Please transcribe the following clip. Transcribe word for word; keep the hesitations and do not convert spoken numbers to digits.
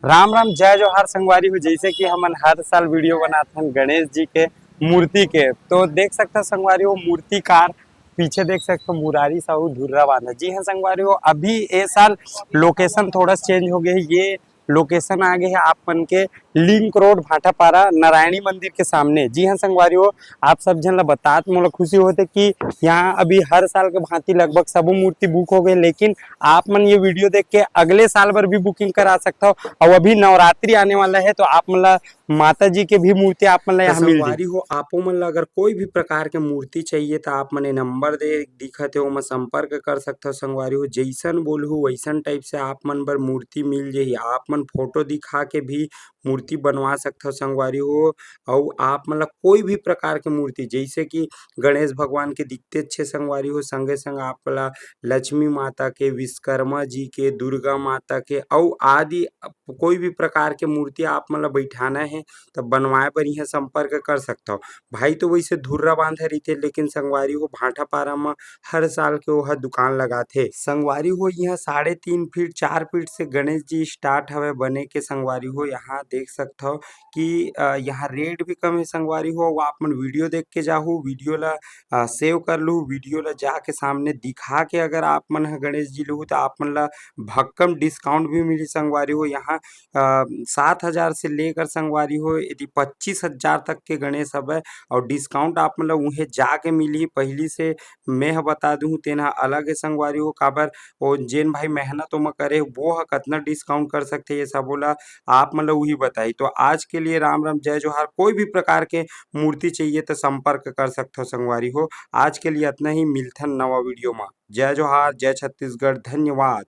राम राम, जय जोहार संगवारी हो। जैसे कि हमन हर साल वीडियो बनाथन गणेश जी के मूर्ति के, तो देख सकता संगवारी हो, मूर्तिकार पीछे देख सकता मुरारी साहू धुर्रा बांधा। जी हाँ संगवारी हो, अभी ए साल लोकेशन थोड़ा चेंज हो गया है। ये लोकेशन आ गए है आप मन के लिंक रोड भाटापारा नारायणी मंदिर के सामने। जी हाँ संगवारी हो, आप सब झन ला बतात मोला खुशी होते कि यहाँ अभी हर साल के भांति लगभग सबो मूर्ति बुक हो गए, लेकिन आप मन ये वीडियो देख के अगले साल बर भी बुकिंग करा सकता हो। और अभी नवरात्रि आने वाला है, तो आप मन ला माता जी के भी मूर्ति आप मन ला तो यहाँ मिल जाही। संगवारी हो, आपो मन ला अगर कोई भी प्रकार के मूर्ति चाहिए, तो आप मन ये नंबर दे दिखत हे, ओमा संपर्क कर सकथव संगवारी हो। जैसन बोलहू वैसन टाइप से आप मन बर मूर्ति मिल जाही। आप मन फोटो दिखा के भी मूर्ति बनवा सकथव संगवारी हो। अउ आप मन ला कोई भी प्रकार के मूर्ति, जैसे कि गणेश भगवान के दिखते अच्छे संगवारी हो, संगे संग आप ला लक्ष्मी माता के, विश्वकर्मा जी के, दुर्गा माता के, अउ आदि कोई भी प्रकार के मूर्ति आप मन ला बैठाना है, त बनवाए बर इहाँ संपर्क कर सकथव। भाई तो वैसे धुर्रा बांधा रहिथे, लेकिन संगवारी हो, भाटापारा म हर साल के ओहा दुकान लगाथे। संगवारी हो, इहाँ साढ़े तीन फीट, चार फीट से गणेश जी स्टार्ट हवे बने के। संगवारी हो, यहाँ देख सकथव कि, अ, यहाँ रेट भी कम है संगवारी हो। वो आप मन वीडियो देख के जाहू, वीडियो ला, अ, सेव कर लू, वीडियो ला जाके सामने दिखा के अगर आप मन ह गणेश जी लेहू, त आप मन ला भक्कम डिस्काउंट भी मिली संगवारी हो। यहाँ, अ, सात हजार से लेकर संगवारी हो, यदि पच्चीस हजार तक के गणेश हवय, और डिस्काउंट आप मन ला उहें जाके मिली। पहली से मैं ह बता दूँ, तेन ह अलग है संगवारी हो, काबर वो जेन भाई मेहनत ओमा करे, वो ह कतना डिस्काउंट कर सकथे, ये सबो ला आप मन ला उही बताही। तो आज के लिए राम राम, जय जोहार। कोई भी प्रकार के मूर्ति चाहिए, तो संपर्क कर सकथव संगवारी हो। आज के लिए अतना ही, मिलथन नवा वीडियो मा। जय जोहार, जय छत्तीसगढ़, धन्यवाद।